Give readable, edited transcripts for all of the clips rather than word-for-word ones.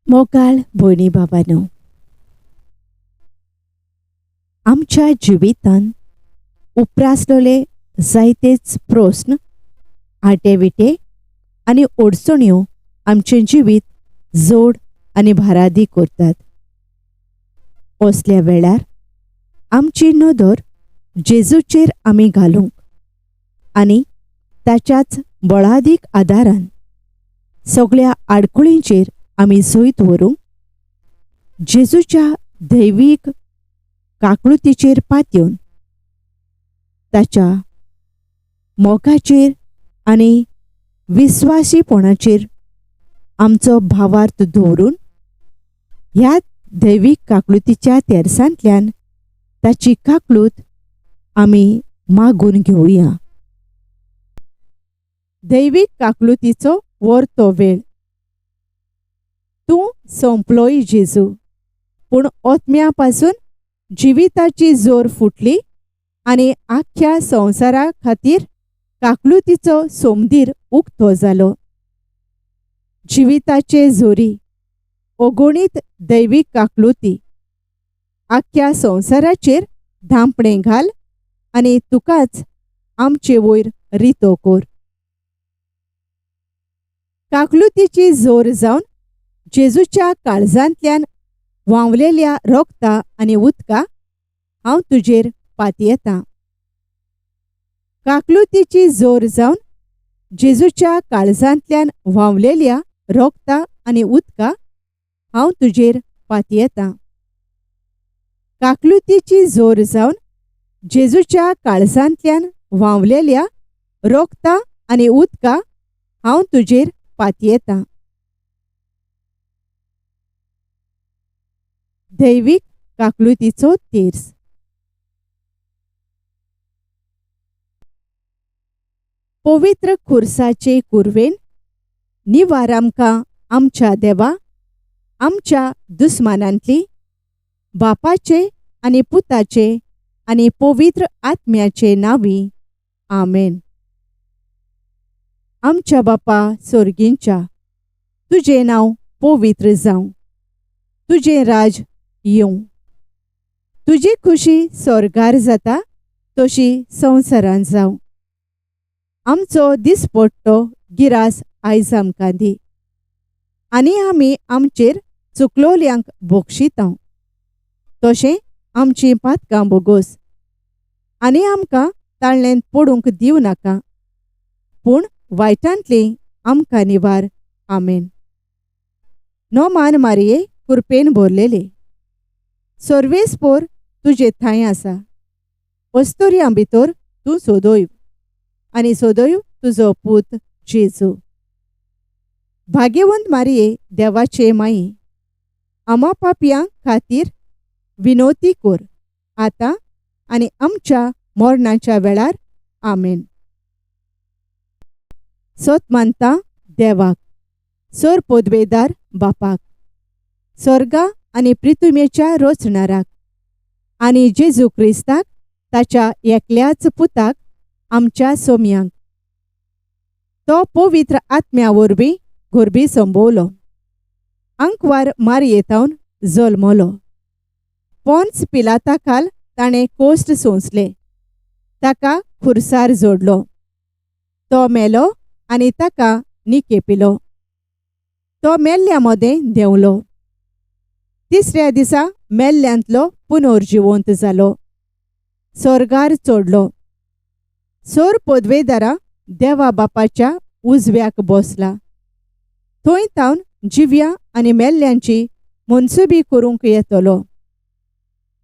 मोगाळ भयणी बाबांनो, आमच्या जिवितांत उप्रासलेले जायतेच प्रस्न, आटेविटे आनी अडचण्यो आमचें जिवीत जड आनी भारादी करतात. असल्या वेळार आमची नदर जेजूचेर आमी घालूंक आनी ताच्याच बळादीक आदारान सगळ्या आडखळींचेर आमी जैत व्हरूंक जेजूच्या दैवीक काकळुतीचेर पातयेवन ताच्या मोगाचेर आनी विस्वासीपणाचेर आमचो भावार्थ दवरून ह्या दैवीक काकळुतीच्या तेरसांतल्यान ताची काकळूत आमी मागून घेवया. दैवीक काकळुतीचो वर्तो वेळ. तूं सोंपलोय जेजू, पूण ओतम्या पासून जिविताची जोर फुटली आनी आख्ख्या संवसारा खातीर काकलुतीचो सोमदीर उक्तो जालो. जिविताचे जोरी अगणीत दैवीक काकलुती आख्ख्या संवसाराचेर धांपणें घाल आनी तुकाच आमचे वयर रितो कर. काकलुतीची जोर जावन जेजूच्या काळजांतल्यान व्हांवलेल्या रोगता आनी उदका हांव तुजेर पातयेतां. काकलुतीची जोर जावन जेजूच्या काळजांतल्यान व्हांवलेल्या रोगता आनी उदका हांव तुजेर पातयेतां. काकलुतीची जोर जावन जेजूच्या काळजांतल्यान व्हांवलेल्या रोगता आनी उदका हांव तुजेर पातयेतां. दैवीक काकलुतीचो तेर्स. पवित्र खुर्साचे कुरवेन निवार आमकां आमच्या देवा, आमच्या दुस्मानांतली, बापाचे आनी पुताचे आनी पवित्र आत्म्याचे नांवी. आमेन. आमच्या बापा सोर्गींच्या, तुजें नांव पवित्र जावं, तुजें राज येवं, तुजी खुशी स्वर्गार जाता तशी संवसारांत जावं. आमचो दिसपट्टो गिरास आयज आमकां दी आनी आमी आमचेर चुकलोल्यांक बक्षिता तशें आमचीं पातकां बोगोस आनी आमकां ताळ्ळेंत पडूंक दिवं नाका, पूण वायटांतली आमकां निवार. आमेन. नोमान मारये कुरपेन भरलेले सर्वेस्पोर तुजे थांय आसा, अस्तुऱ्यां भितर तूं सोदोय आनी सोदोय तुजो पूत जेजू. भाग्यवंत मारये देवाचे माई, आमा पापयां खातीर विनोती कर आतां आनी आमच्या मरणाच्या वेळार. आमेन. सत मानता देवाक, सर पदवेदार बापाक, स्वर्गा आनी पृथ्वीच्या रचणाराक आनी जेजू क्रिस्ताक ताच्या एकल्याच पुताक आमच्या सोम्यांक, तो पवित्र आत्म्या वरवीं गोरबी संभवलो, आंकवार मारयेतावन जल्मलो, पोन्स पिलाता खाल ताणें कोश्ट सोंसले, ताका खुर्सार जोडलो, तो मेलो आनी ताका निकेपिलो, तो मेल्ल्या मदें देंवलो, तिसऱ्या दिसा मेल्ल्यांतलो पुनर्जिवंत जालो, स्वर्गार चडलो, सोर पदवेदारा देवा बापाच्या उजव्याक बसला, थंय तावन जिव्या आनी मेल्ल्यांची मनसुबी करूंक येतलो.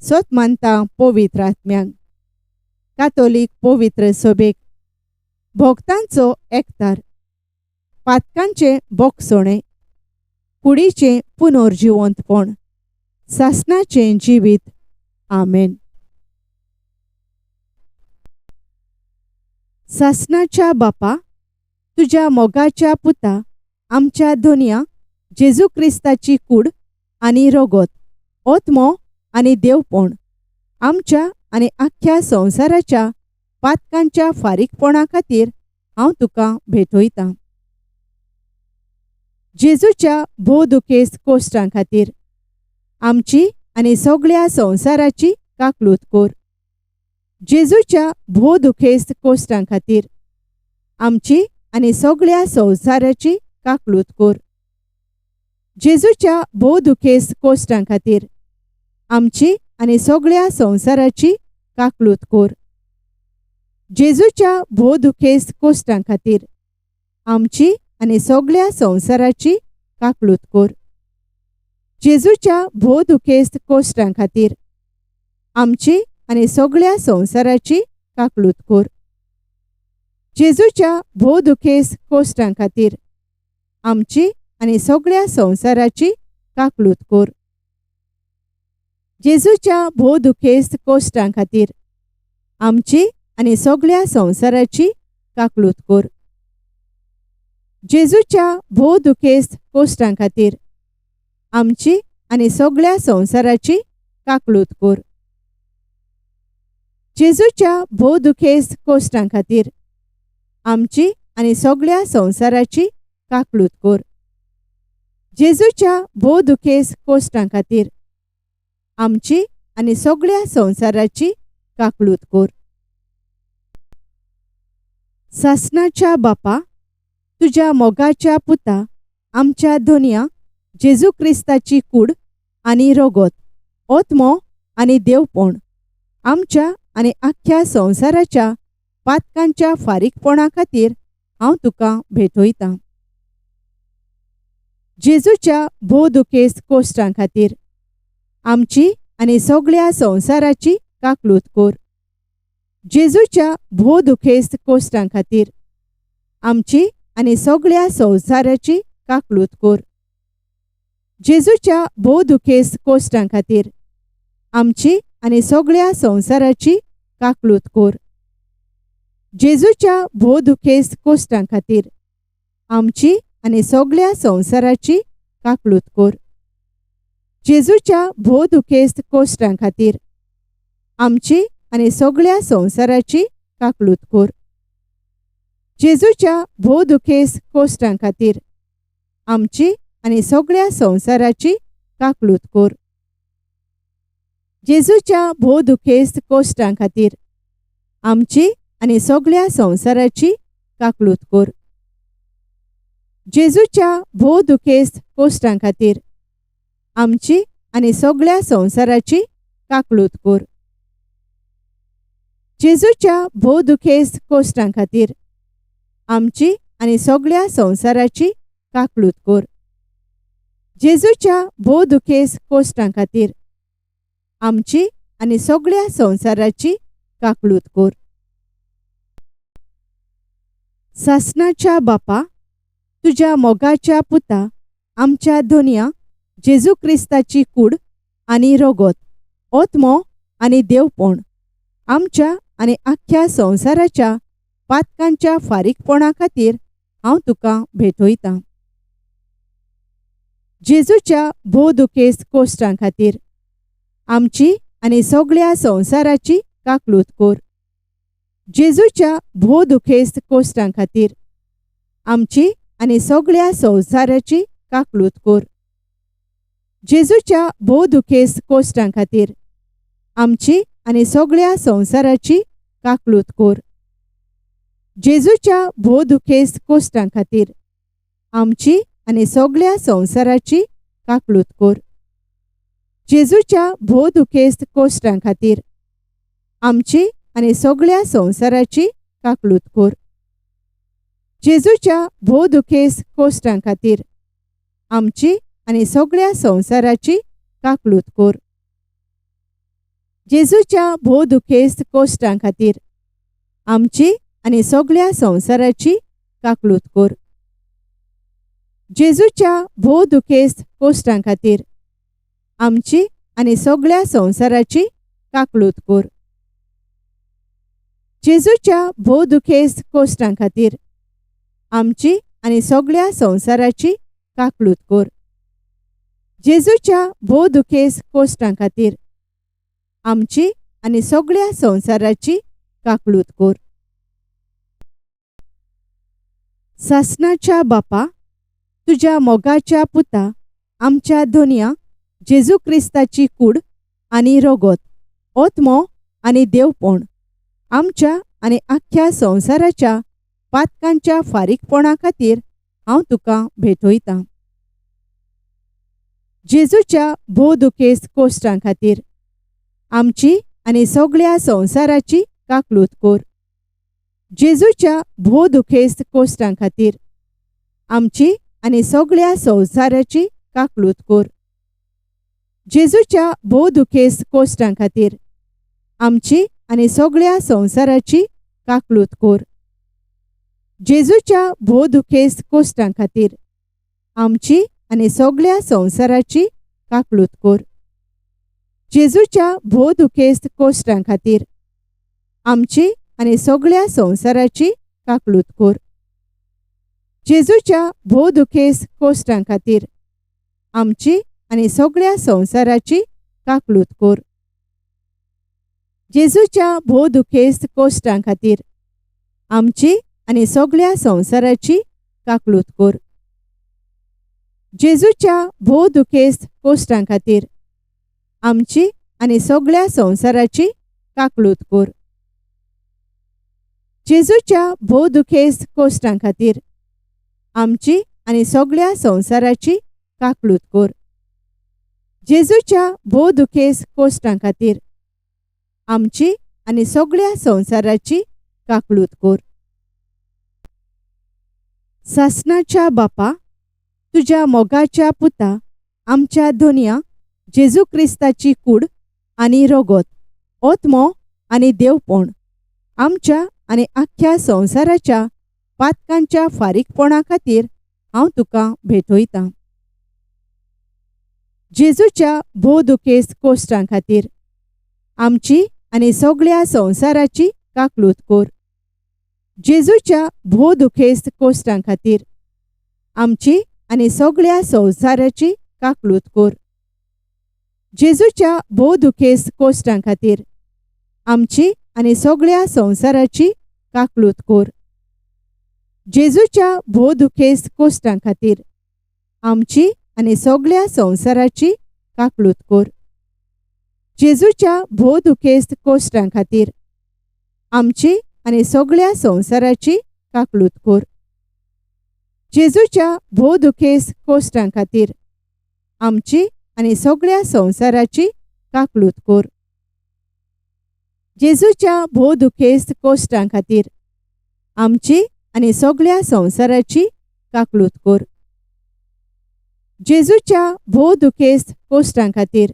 सत मानता पवित्र आत्म्यांक, कातोलीक पवित्र सभेक, भोक्तांचो एकतार, पातकांचें बोगसणें, कुडीचें पुनर्जिवंतपण, सासणाचें जिवीत. आमेन. सासणाच्या बापा, तुज्या मोगाच्या पुता आमच्या धोनया जेजू क्रिस्ताची कूड आनी रगत, ओत्मो आनी देवपण आमच्या आनी आख्ख्या संवसाराच्या पातकांच्या फारीकपणा खातीर हांव तुका भेटयतां. जेजूच्या भोव दुखेस्त कोश्टां खातीर आमची आनी सगळ्या संवसाराची काकलूत कोर. जेजूच्या भोव दुखेस्त कोश्टां खातीर आमची आनी सगळ्या संवसाराची काकलूत कोर. जेजूच्या भोव दुखेस्त कोश्टां खातीर आमची आनी सगळ्या संवसाराची काकलूत कोर. जेजूच्या भोव दुखेस्त कोश्टां खातीर आमची आनी सगळ्या संवसाराची काकलूत कोर. जेजूच्या भोव दुखेस्त कोश्टां खातीर आमची आनी सगळ्या संवसाराची काकलूत कोर. जेजूच्या भोव दुखेस्त कोश्टां खातीर आमची आनी सगळ्या संवसाराची काकलूत कोर. जेजूच्या भोव दुखेस्त कोश्टां खातीर आमची आनी सगळ्या संवसाराची काकलूत कोर. जेजूच्या भोव दुखेस्त कोश्टां खातीर आमची आनी सगळ्या संवसाराची काकलूत कोर. जेजूच्या भोव दुखेस्त कोश्टां खातीर आमची आनी सगळ्या संवसाराची काकलूत कोर. जेजूच्या भोव दुखेस्त कोश्टां खातीर आमची आनी सगळ्या संवसाराची काकलूत कोर. सासणाच्या बापा, तुज्या मोगाच्या पुता आमच्या धोनया जेजू क्रिस्ताची कूड आनी रोगोत, ओत्मो आनी देवपण आमच्या आनी आख्ख्या संवसाराच्या पातकांच्या फारीकपणा खातीर हांव तुका भेटयतां. जेजूच्या भोव दुखेस्त कोश्टां खातीर आमची आनी सगळ्या संवसाराची काकलूत कोर. जेजूच्या भोव दुखेस्त कोश्टां खातीर आमची आनी सगळ्या संवसाराची काकलूत कोर. जेजूच्या भोव दुखेस्त कोश्टां खातीर आमची आनी सगळ्या संवसाराची काकलूत कोर. जेजूच्या भोव दुखेस्त कोश्टां खातीर आमची आनी सगळ्या संवसाराची काकलूत कोर. जेजूच्या भोव दुखेस्त कोश्टां खातीर आमची आनी सगळ्या संवसाराची काकलूत कोर. जेजूच्या भोव दुखेस्त कोश्टां खातीर आमची आनी सगळ्या संवसाराची काकलूत कोर. जेजूच्या भोव दुखेस्त कोश्टां खातीर आमची आनी सगळ्या संवसाराची काकलूत कोर. जेजूच्या भोव दुखेस्त कोश्टां खातीर आमची आनी सगळ्या संवसाराची काकलूत कोर. जेजूच्या भोव दुखेस्त कोश्टां खातीर आमची आनी सगळ्या संवसाराची काकलूत कोर. जेजूच्या भोव दुखेस्त कोश्टां खातीर आमची आनी सगळ्या संवसाराची काकलूत कोर. सासणाच्या बापा, तुज्या मोगाच्या पुता आमच्या धोनया जेजू क्रिस्ताची कूड आनी रोगोत, ओत्मो आनी देवपण आमच्या आनी आख्ख्या संवसाराच्या पातकांच्या फारीकपणा खातीर हांव तुका भेटयतां. जेजूच्या भोव दुखेस्त कोश्टां खातीर आमची आनी सगळ्या संवसाराची काकलूत कोर. जेजूच्या भोव दुखेस्त कोश्टां खातीर आमची आनी सगळ्या संवसाराची काकलूत कोर. जेजूच्या भोव दुखेस्त कोश्टां खातीर आमची आनी सगळ्या संवसाराची काकलूत कोर. जेजूच्या भोव दुखेस्त कोश्टां खातीर आमची आनी सगळ्या संवसाराची काकलूत कोर. जेजूच्या भोव दुखेस्त कोश्टां खातीर आमची आनी सगळ्या संवसाराची काकलूत कोर. जेजूच्या भोव दुखेस्त कोश्टां खातीर आमची आनी सगळ्या संवसाराची काकलूत कोर. जेजूच्या भोव दुखेस्त कोश्टां खातीर आमची आनी सगळ्या संवसाराची काकलूत कोर. जेजूच्या भोव दुखेस्त कोश्टां खातीर आमची आनी सगळ्या संवसाराची काकलूत कोर. जेजूच्या भोव दुखेस्त कोश्टां खातीर आमची आनी सगळ्या संवसाराची काकलूत कोर. जेजूच्या भोव दुखेस्त कोश्टां खातीर आमची आनी सगळ्या संवसाराची काकलूत कोर. सासणाच्या बापा, तुज्या मोगाच्या पुता आमच्या धोनया जेजू क्रिस्ताची कूड आनी रगत, ओत्मो आनी देवपण आमच्या आनी आख्ख्या संवसाराच्या पातकांच्या फारीकपणा खातीर हांव तुका भेटयतां. जेजूच्या भोव दुखेस्त कोश्टां खातीर आमची आनी सगळ्या संवसाराची काकलूत कर. जेजूच्या भोव दुखेस्त कोश्टां खातीर आमची आनी सगळ्या संवसाराची काकलूत कर. जेजूच्या भोव दुखेस्त कोश्टां खातीर आमची आनी सगळ्या संवसाराची काकलूत कर. जेजूच्या भोव दुखेस्त कोश्टां खातीर आमची आनी सगळ्या संवसाराची काकलूत कर. जेजूच्या भोव दुखेस्त कोश्टां खातीर आमची आनी सगळ्या संवसाराची काकलूत कर. जेजूच्या भोव दुखेस्त कोश्टां खातीर आमची आनी सगळ्या संवसाराची काकलूत कर. जेजूच्या भोव दुखेस्त कोश्टां खातीर आमची आनी सगळ्या संवसाराची काकलूत कर. जेजूच्या भोव दुखेस्त कोश्टां खातीर आमची आनी सगळ्या संवसाराची काकलूत कर. जेजूच्या भोव दुखेस्त कोश्टां खातीर आमची आनी सगळ्या संवसाराची काकलूत कर. जेजूच्या भोव दुखेस्त कोश्टां खातीर आमची आनी सगळ्या संवसाराची काकलूत कर. सासणाच्या बापा, तुज्या मोगाच्या पुता आमच्या धोनया जेजू क्रिस्ताची कूड आनी रगत, ओत्मो आनी देवपण आमच्या आनी आख्ख्या संवसाराच्या पातकांच्या फारीकपणा खातीर हांव तुका भेटयतां. जेजूच्या भोव दुखेस्त कोश्टां खातीर आमची आनी सगळ्या संवसाराची काकलूत कर. जेजूच्या भोव दुखेस्त कोश्टां खातीर आमची आनी सगळ्या संवसाराची काकलूत कर. जेजूच्या भोव दुखेस्त कोश्टां खातीर आमची आनी सगळ्या संवसाराची काकलूत कर. जेजूच्या भोव दुखेस्त कोश्टां खातीर आमची आनी सगळ्या संवसाराची काकलूत कर. जेजूच्या भोव दुखेस्त कोश्टां खातीर आमची आनी सगळ्या संवसाराची काकलूत कर. जेजूच्या भोव दुखेस्त कोश्टां खातीर आमची आनी सगळ्या संवसाराची काकलूत कर. जेजूच्या भोव दुखेस्त कोश्टां खातीर आमची आनी सगळ्या संवसाराची काकलूत कर. जेजूच्या भोव दुखेस्त कोश्टां खातीर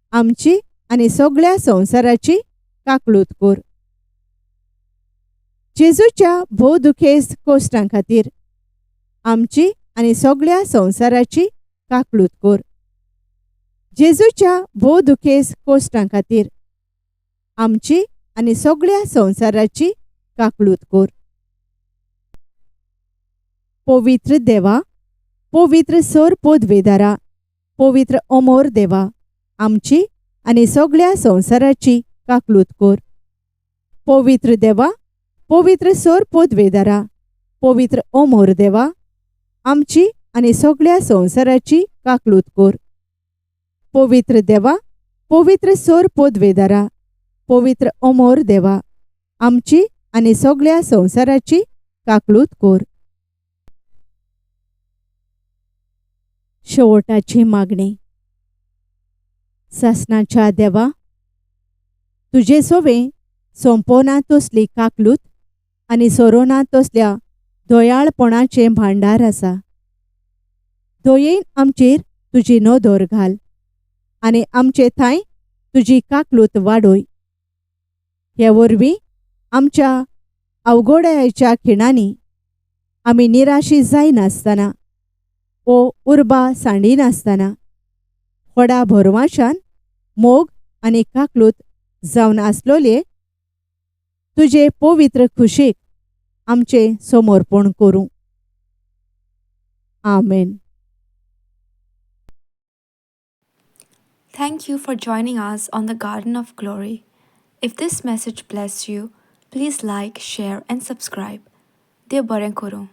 आमची आनी सगळ्या संवसाराची काकलूत कर. जेजूच्या भोव दुखेस्त कोश्टां खातीर आमची आनी सगळ्या संवसाराची काकलूत कर. जेजूच्या भोव दुखेस्त कोश्टां खातीर आमची आनी सगळ्या संवसाराची काकलूत कर. पवित्र देवा, पवित्र सोर पोदवेदारा, पवित्र अमोर देवा, आमची आनी सगळ्या संवसाराची काकलूत कर. पवित्र देवा, पवित्र सोर पोदवेदारा, पवित्र अमोर देवा, आमची आनी सगळ्या संवसाराची काकलूत कर. पवित्र देवा, पवित्र सोर पोदवेदारा, पवित्र अमोर देवा, आमची आनी सगळ्या संवसाराची काकलूत कर. शेवटाची मागणी. सासणाच्या देवा, तुजे सोवे सोंपोना तसली काकलूत आनी सोरोना तसल्या दयाळपणाचें भांडार आसा. दयेन आमचेर तुजी नदर घाल आनी आमचे थांय तुजी काकलूत वाडय. हे वरवीं आमच्या अवघडायेच्या खिणांनी आमी निराशी जायनासतना ओ उर्बा सांडिनासतना व्हडा भरवाशान मोग आनी काकलूत जावन आसलोले तुजे पवित्र खुशीक आमचें समर्पण करूं. आमेन. Thank you for joining us on the Garden of Glory. If this message blessed you, please like, share, and subscribe. देव बरें करूं.